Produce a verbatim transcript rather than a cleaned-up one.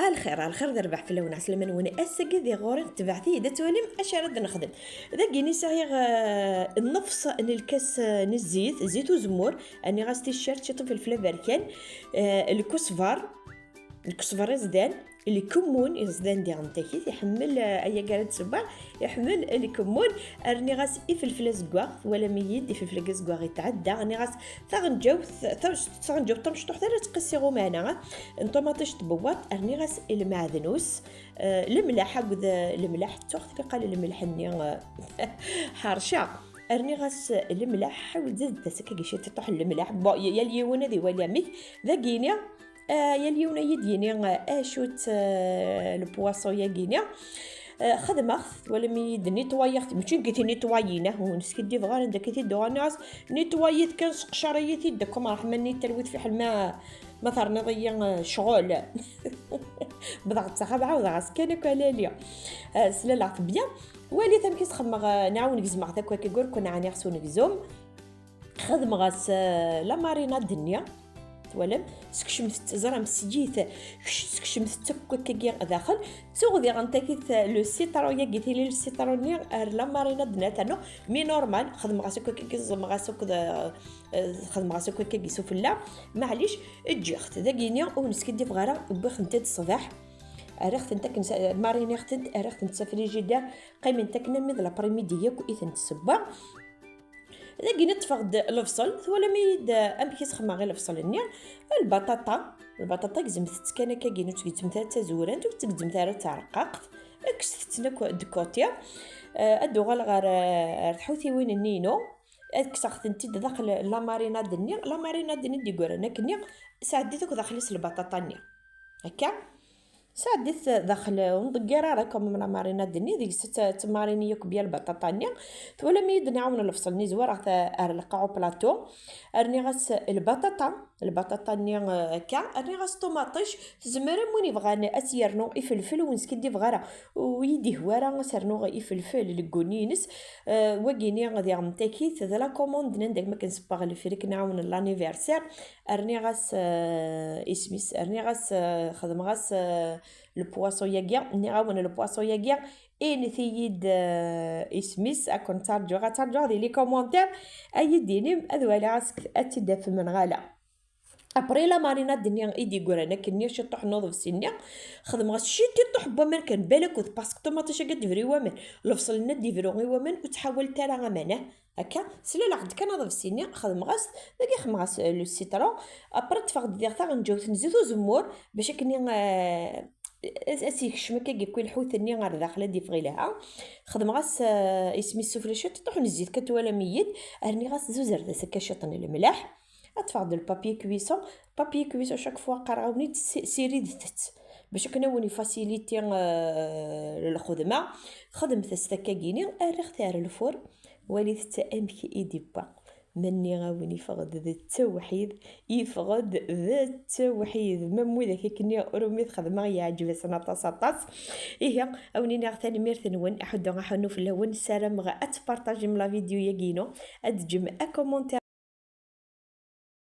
Alxir, alxir d rrbeḥ fell-awen, ɛeslama-nwen. Ass-agi di ɣur-i, tebɛet-iyi-d ad twalim acu ara d-nexdem. Dagi-ni sɛiɣ, eh, nnefṣ n lkas, eh, n zzit, zzit uzemmur, rniɣ-as ticcert, ciṭ n ifelfel aberkan, eh, lkusbar, lkusbar iẓdan, lkemmun iẓdan diɣen takit, iḥemmel, eh, ayagi ara d-sebbeɣ, iḥemmel lkemmun, rniɣ-as ifelfel azeggaɣ, twalam-iyi-d, ifelfel azeggaɣ itɛedda, rniɣ-as taɣenǧawt, taɣ-, taɣenǧawt tamecṭuḥt ara ttqissiɣ umana, n ṭumaṭic tbewwaṭ, rniɣ-as lmeɛdnus, eh, lemleḥ akked, eh, lemleḥ, ttuɣ tliqa lemleḥ-nni, eh, ḥerceɣ. Rniɣ-as lemleḥ, ḥawel zid-as akka ciṭ n lemleḥ. Bon, y-, yal yiwen ad iwali amek. Dagini, eh, yal yiwen ad yi-d-yini, eh, acu-t, eh, le poisson-yagini. Eh, xedmeɣ-t, twalam-iyi-d, netwayeɣ-t, mačči nekk i t-netwayin, ah, ur neskiddibeɣ ara, anda akka i t-id-uɣaleɣ, netwayi-t kan, seqcer-iyi-t-id, akk am ṛṛeḥma-nni n talwit, fiḥel ma, ma terniḍ-iyi, eh, ccɣel. Bḍeɣ-tt axxam, ɛawdeɣ-as kan akk alali. Eh, slaleɣ-t bien. Walit amek i s-xedmeɣ, eh, nɛawen gezmeɣ-t akk akka, ur ken-ɛniɣ s unegzum. Xedmeɣ-as, eh, la marinade-nni. Twalam? Sekcmet-tt, ẓram, seg-it, kec-, sekcmet-tt akk akkagi daxel. Ttuɣ diɣen takit, eh, le citron-yagi, tili le citron-nni, ar la marinade-nni ad ternu. Mi normal, xedmeɣ-as akk akkagi, ẓẓmeɣ-as akk, eh, eh, xedmeɣ-as akk akkagi sufella. Maɛlic, ǧǧiɣ-t. Dagini, ur neskiddibeɣ ara, wwiɣ-tent-id ṣṣbeḥ. Rriɣ-tent akken sa-, mariniɣ-tent, rriɣ-tent s afrijider. Qqiment akken armi d l'après-midi yakk i tent-ssewweɣ. Dagini ṭṭfeɣ-d lebṣel, twalam-iyi-d, eh, amek i s-xedmeɣ i lebṣel-nni. Lbaṭaṭa, lbaṭaṭa gezmet-tt kan akkagi, ur tt-gezzmet ara d tazurant, ur tt-gezzmet ara d tareqqaqt. Kkset-tt akk de côté. Eh, ad d-uɣaleɣ ɣer, eh, ɣer tḥutiwin-nni-inu. Ad kkseɣ-tent-id daxel la marinade-nni. La marinade-nni d-yeggran akkenni, sɛeddit akk daxel-is lbaṭaṭa-nni. Akka. Sɛeddit daxel, ur nḍeggir ara, comme la marinade-nni, deg-s tt-, ttmarini yakk bya lbaṭaṭa-nni. Twalam-iyi-d nɛawen lebṣel-nni, zwareɣ-t ar lqaɛ u plateau. Rniɣ-as lbaṭaṭa, lbaṭaṭa-nni, eh, akka. Rniɣ-as ṭumaṭic, tzemrem win yebɣan ad s-yernu ifelfel, ur neskiddibeɣ ara. Ur yi-d-ihwa ara ad s-rnuɣ ifelfel, leggun-ines. Eh, wagini diɣen takit, d la commande n anda ma kan sebbeɣ lefrik nɛawen l'anniversaire. Rniɣ-as, eh, isem-is, rniɣ-as, eh, xedmeɣ-as, eh, le poisson-yagi, nniɣ-awen le poisson-yagi, init-iyi-d, eh, isem-is, ad ken-ttarǧuɣ, ad ttarǧuɣ di les commentaires, ad yi-d-inim, ad waliɣ ask-, ad tt-id-tafem neɣ ala. Après la marinade-nni i d-yeggran akkenni, ciṭuḥ n uḍebsi-nni, xedmeɣ-as ciṭuḥ n waman kan, balak, parce que ṭumaṭic-agi ad d-yebru i waman, lebṣel-nni ad d-yebru i waman, ur ttḥawalet ara aman, eh. Akka, slaleɣ-d kan aḍebsi-nni, xedmeɣ-as, dagi xedmeɣ-as, euh, le citron. Après, ṭṭfeɣ-d diɣ taɣenǧawt n zzit uzemmur, bac akken, euh, as, as yekcem akka yakk lḥut-nni ar daxel, ad d-yeffeɣ ilha. Xedmeɣ-as, euh, isem-is sufella ciṭ, ṭuḥ n zzit, kan twalam-iyi-d. Rniɣ-as zuzerdas akka ciṭ n lemleḥ. Ad ṭṭfeɣ-d le papier cuisson. Papier cuisson, chaque fois qqareɣ-awen-id, si-, siridet-t. Bac akken ad wen-ifassiliti, euh, lxedma. Xedmet-as takkagini, rriɣ-t ar lfur. Walit-t amek i d-iwwa. Ma nniɣ-awen, yeffeɣ-d d ttawḥid, yeffeɣ-d d ttawḥid. Même widak akkenni ur umi t-xedmeɣ, yeɛǧeb-asen aṭas, aṭas. Ihi, a wen-iniɣ tanemmirt-nwen, aḥuddu aḥunnu fell-awen, ssarameɣ ad tpartajim la vidéo-yagi-inu, ad d-teǧǧem akomantir.